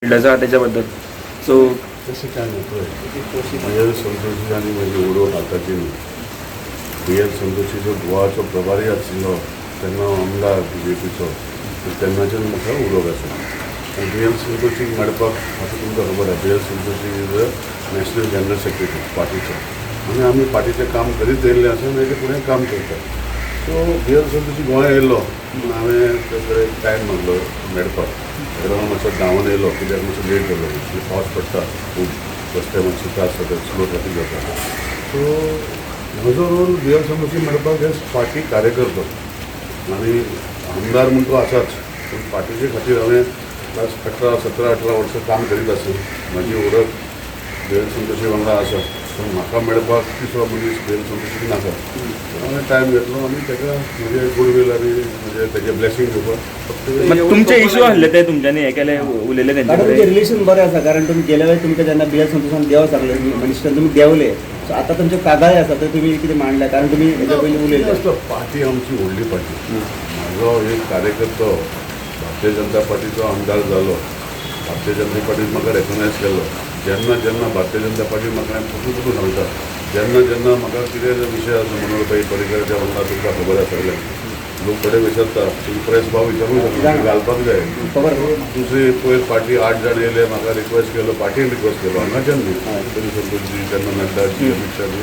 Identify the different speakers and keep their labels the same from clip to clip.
Speaker 1: आसा तेच्या बद्दल सो
Speaker 2: तशें काय न्हू पळय, बी एल संतोशी आनी म्हजी उलोवप आतांची न्हू. बी एल संतोशी जो गोवाचो प्रभारी आशिल्लो तेन्ना हांव आमदार बी जे पीचो, तेन्नाच्यान म्हाका उलोवप आसा. आनी बी एल संतोशीक मेळपाक आतां तुमकां खबर आसा, B L Santoshi is a national general secretary पार्टीचो आनी आमी पार्टीचें काम करीत येयल्लें आसा आनी हेजे फुडें काम करता. सो बी एल संतोशी गोंया येयल्लो पूण हांवें तेजे कडेन टायम मागलो मेळपाक. ताका लागून मातसो धांवन येयलो कित्याक मातसो लेट जालो, पावस पडटा खूब, रस्ते मातशे त्रास जाता, स्लो ट्रॅफीक जाता. सो म्हजो रोल बी एल संतोशी मेळपाक एज पार्टी कार्यकर्तो आनी आमदार म्हूण तो आसाच, पूण पार्टीचे खातीर हांवें लास्ट 18 17 18 वर्सां काम करीत आसा. म्हजी वळख बी एल संतोशी वांगडा आसा, पूण म्हाका मेळपाक तिसरो मनीस बी एल संतोशीक नाका. हांवें टायम घेतलो आनी ताका म्हजें गुडवील आनी म्हजें तेजें ब्लेसींग घेवपाक फक्त.
Speaker 1: तुमचे इशू आहले ते तुमच्यांनी हे केले, उलयले तेंचे
Speaker 3: कारण तुमचें
Speaker 1: कडेन?
Speaker 3: रिलेशन बरें आसा, कारण तुमी गेल्या वेळार तुमकां जेन्ना बी एल संतोशान देव सांगले मिनिस्टर, तुमी देंवले. सो आतां तुमच्यो कागाळी आसा त्यो तुमी कितें मांडल्या? कारण तुमी हेच्या पयलीं उलयले.
Speaker 2: आसता, पार्टी आमची व्हडली पार्टी. म्हाजो एक कार्यकर्तो भारतीय जनता पार्टीचो आमदार जालो, भारतीय जनता पार्टीन म्हाका रेकग्नायज केलो. जेन्ना जेन्ना भारतीय जनता पार्टी म्हाका, हांवें पुटू पुटू सांगता, जेन्ना जेन्ना म्हाका कितें विशय आसा मनोहर भाई पर्रीकराच्या वांगडा, तुमकां खबर आसा सगळ्यांक, लोक थोडे विसरता, तुमी प्रेस भाव विचारूंक शकता, घालपाक जाय.
Speaker 3: खबर.
Speaker 2: दुसरी पयर पार्टी 8 जाण येयले, म्हाका रिक्वेस्ट केलो, पार्टीन रिक्वेस्ट केलो हांगाच्यान न्ही, तरी संतोषजी, तेन्ना नड्डाजी, अमीत शाहजी,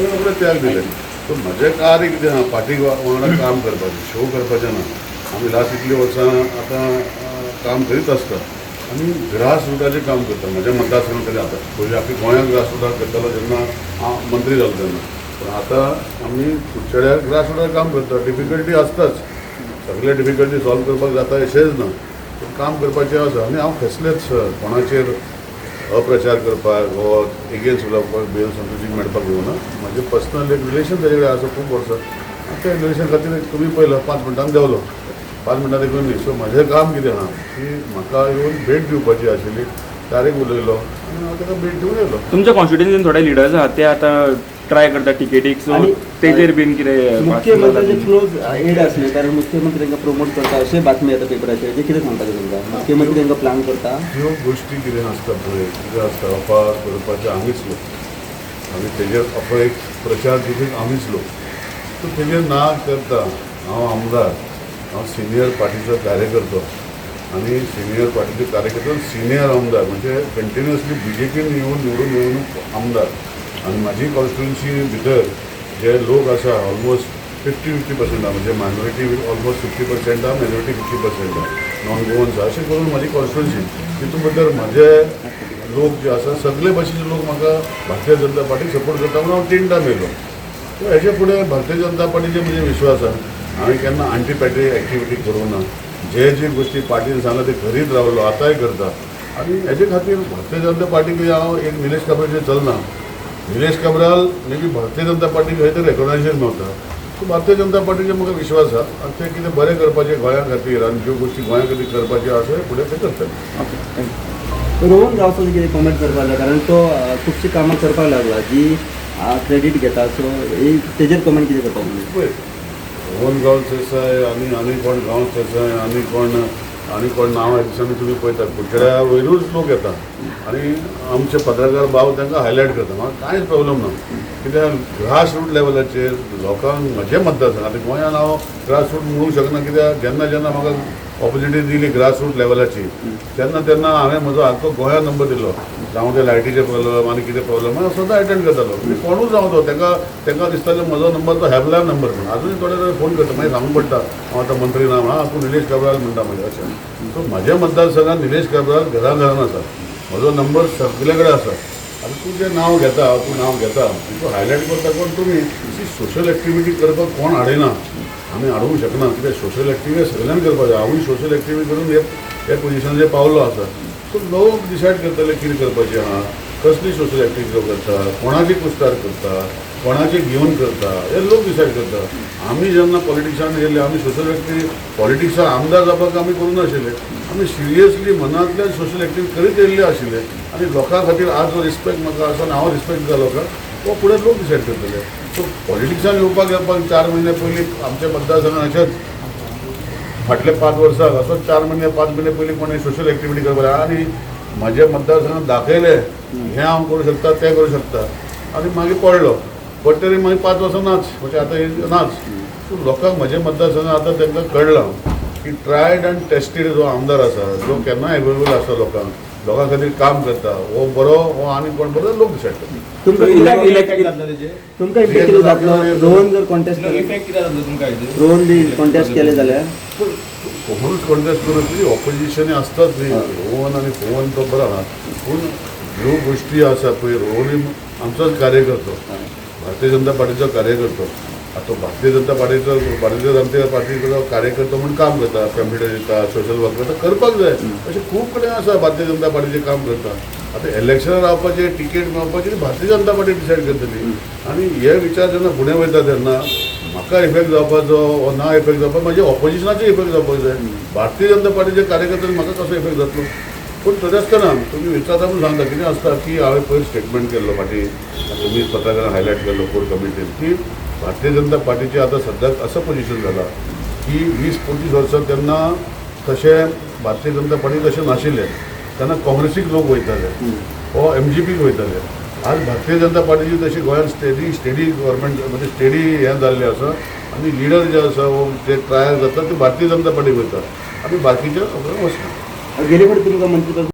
Speaker 2: सगळे त्याग दिले. सो म्हजें कार्य कितें आहा, पार्टी वांगडा काम करपाचें, शो करपाचें ना. आमी लास्ट इतलीं वर्सां आतां काम करीत आसता आनी ग्रास रुटाचें काम करता म्हज्या मतदारसंघात तरी. आतां पयलीं आख्या गोंयांत ग्रास रुटार करतालो जेन्ना हांव मंत्री जालो तेन्ना, पूण आतां आमी कुडचड्यार ग्रास रुटार काम करता. डिफिकल्टी आसताच, सगळे डिफिकल्टी सॉल्व करपाक जाता अशेंच ना, पूण काम करपाचें आसा. आनी हांव कसलेच कोणाचेर अप्रचार करपाक वो एगेन्स्ट उलोवपाक बी एल संतोशीक मेळपाक येवना. म्हजें पर्सनल एक रिलेशन ताजे कडेन आसा खूब वर्सां आनी त्या रिलेशन खातीर तुमी पळयला, 5 मिनटान देंवलो, 5 मिनटां देखून न्ही. सो म्हजें काम कितें आहा की म्हाका येवन भेट दिवपाची आशिल्ली, तारीख उलयलो आनी हांव ताका भेट दिवन येयलो.
Speaker 1: तुमच्या कॉन्स्टिट्युएन्सीन थोडे लिडर्स आहात, ते आतां ट्राय करता टिकेटीक, सो
Speaker 3: आणि-
Speaker 1: तेजेर बीन कितें?
Speaker 3: मुख्यमंत्र्याचे क्लोज एड आसले, कारण मुख्यमंत्री तांकां प्रमोट करता अशें बातमी येता पेपराचेर. तें कितें सांगता तुमकां, मुख्यमंत्री तांकां प्लान करता?
Speaker 2: ह्यो गोश्टी कितें आसता पळय, कितें आसता, अफवा करपाचे आमीच लोक आनी तेजेर अफवा एक प्रचार दिवपी आमीच लोक. सो तेजेर ना करता हांव आमदार, हांव सिनियर पार्टीचो कार्यकर्तो आनी सिनियर पार्टीचो कार्यकर्तो, सिनियर आमदार म्हणजे कंटिन्युअसली बी जे पीन येवन निवडून येवन आमदार. आनी म्हाजी कॉन्स्टिट्युन्सी भितर जे लोक आसा, ऑलमोस्ट 50-50% आहा, म्हणजे मायनॉरिटी ऑलमोस्ट 50% आहा, मेजॉरिटी 50% आहा, नॉन गोवन्स आहा, अशें करून म्हाजी कॉन्स्टिट्युन्सी. तितून भितर म्हाजे लोक जे आसा, सगळे भाशेचे लोक म्हाका भारतीय जनता पार्टीक सपोर्ट करता म्हणून हांव 3 टायम येयलो. सो हेजे फुडें भारतीय जनता पार्टीचेर म्हजे विश्वास आहा. हांवें केन्ना आंटी पार्टी एक्टिविटी करूंक ना. जे जे गोश्टी पार्टीन सांगला ते करीत रावलो, आतांय करता. आनी हेजे खातीर भारतीय जनता पार्टीक हांव एक निलेश काब्राचेर चलना. निलेश काब्राल मे बी भारतीय जनता पार्टीक खंय तरी रेकॉग्नायझेशन मेवता. सो भारतीय जनता पार्टीचेर म्हाका विश्वास आहा आनी ते कितें बरें करपाचें गोंया खातीर आनी ज्यो गोश्टी गोंया खातीर करपाच्यो आसा फुडें ते करतले.
Speaker 1: Okay, thank you.
Speaker 3: Rohan गांवसो कितें कॉमेंट करपाक जाय, कारण तो खुबशीं कामां करपाक लागला जी क्रेडीट घेता, सो तेजेर कमेंट कितें करपाक तुमी?
Speaker 2: पळय, रोहन गांवस देसाय आनी आनी कोण गांवस देसाय आनी कोण नांवां दिसांनी तुमी पळयता, कुडचड्या वयरूच लोक येता आनी आमचे पत्रकार भाव तांकां हायलायट करता. म्हाका कांयच प्रॉब्लम ना, कित्याक ग्रास रूट लेवलाचेर लोकांक म्हजें मतदारसंघ, आतां गोंयान हांव ग्रास रूट म्हणूंक शकना, कित्याक जेन्ना जेन्ना म्हाका ऑपॉर्च्युनिटी दिली ग्रास रूट लेवलाची, तेन्ना तेन्ना हांवें म्हजो आख्खो गोंया नंबर दिलो. जावं ते लायटीचे प्रॉब्लम आनी कितें प्रॉब्लम हांव सदां एटेंड करतालो. म्हणजे कोणूच जावं तो, तांकां दिसतालें म्हजो नंबर तो हेल्पलायन नंबर म्हणून. आजूनय थोडे थोडे फोन करता, मागीर सांगूंक पडटा हांव आतां मंत्री ना, हां तूं निलेश काब्राल म्हणटा मागीर अशें. सो म्हज्या मतदारसंघात निलेश काब्राल घरा घरान आसा, म्हजो नंबर सगळे कडेन आसा. आतां तूं जें नांव घेता, तूं नांव घेता, तूं हायलायट करता कोण तुमी. सोशल एक्टिविटी करपाक कोण हाडिना, आमी हाडूंक शकना, कित्याक सोशल एक्टिविटी सगळ्यांनी करपाक जाय. हांवूय सोशल एक्टिविटी करून हे हे पोजिशनाचेर पावलो आसा. सो लोक डिसायड करतले कितें करपाचें आहा, कसली सोशल एक्टिविटी करता, कोणाची कुस्तार करता, कोणाचे घेवन करता, हे लोक डिसायड करता. आमी जेन्ना पॉलिटिक्सान येयले, आमी सोशल एक्टिविटी पॉलिटिक्सान आमदार जावपाक आमी करूंक नाशिल्ले. आमी सिरियसली मनांतल्यान सोशल एक्टिविटी करीत येयल्ले आशिल्ले आनी लोकां खातीर आज जो रिस्पेक्ट म्हाका आसा आनी हांव रिस्पेक्ट दिता लोकांक, तो फुडें लोक डिसायड करतले. सो पॉलिटिक्सान येवपाक 4 म्हयने पयलीं आमच्या मतदारसंघात अशेंच फाटले 5 वर्सां असोच 4 म्हयने 5 म्हयने पयलीं कोणें सोशल एक्टिविटी करपाक आनी म्हज्या मतदारसंघात दाखयलें हें हांव करूं शकता, तें करूं शकता आनी मागीर पडलो. बट तरी मागीर 5 वर्सां नाच, म्हणजे आतां हे नाच. सो लोकांक म्हज्या मतदारसंघात आतां तांकां कळ्ळां की ट्रायड अँड टेस्टेड जो आमदार आसा, जो केन्नाय एवेलेबल आसा, लोकांक, लोकां खातीर काम करता, हो बरो हो आनी कोण बरो, लोक डिसायड करता.
Speaker 3: तुमकां
Speaker 1: इलेक्ट
Speaker 3: तुमकां इफेक्ट कितें जातलो रोहन जर कॉन्टेस्ट
Speaker 4: इफेक्ट कितें जातलो तुमकां हेजेर?
Speaker 3: रोहन बी कॉन्टेस्ट केले जाल्यार?
Speaker 2: कोणूच कॉन्टेस्ट करून ती ऑपोजिशन आसताच न्ही. रोहन आनी फोवन तो बरो आहा, पूण ह्यो गोश्टी आसा पळय, रोहन आमचोच कार्यकर्तो, भारतीय जनता पार्टीचो कार्यकर्तो. आतां भारतीय जनता पार्टीचो, भारतीय जनता पार्टीचो कार्यकर्तो म्हूण काम करता, कम्प्युटर दिता, सोशल वर्क करता, करपाक जाय. अशें खूब कडेन आसा भारतीय जनता पार्टीचें काम करता. आतां इलेक्शनां रावपाचें, टिकेट मेळपाचें भारतीय जनता पार्टी डिसायड करतली. आनी हे विचार जेन्ना फुडें वयता तेन्ना म्हाका इफेक्ट जावपाचो वो ना इफेक्ट जावपाक, म्हाजे ऑपोजिशनाचो इफेक्ट जावपाक जाय. भारतीय जनता पार्टीचे कार्यकर्ते म्हाका कसो इफेक्ट जातलो? पूण तरी आसतना तुमी विचारता म्हूण सांगता, कितें आसता की हांवें पयर स्टेटमेंट केल्लो फाटीं, तुमी पत्रकारांक हायलायट केल्लो कोर कमिटीन, की भारतीय जनता पार्टीचे आतां सद्याक असो पोजिशन जाला की 20-25 वर्सां तेन्ना तशें भारतीय जनता पार्टी तशें नाशिल्लें. तेन्ना काँग्रेसीक लोक वयताले वो एमजीपीक वयताले. आज भारतीय जनता पार्टीची तशी गोंयांत स्टेडी स्टेडी गव्हर्मेंट, म्हणजे स्टेडी हें जाल्लें आसा आनी लिडर जे आसा वो जे ट्रायल जाता ते भारतीय जनता पार्टीक वयता आनी बाकीचे वचना.
Speaker 3: गेले फावटी तुमकां मंत्रीपद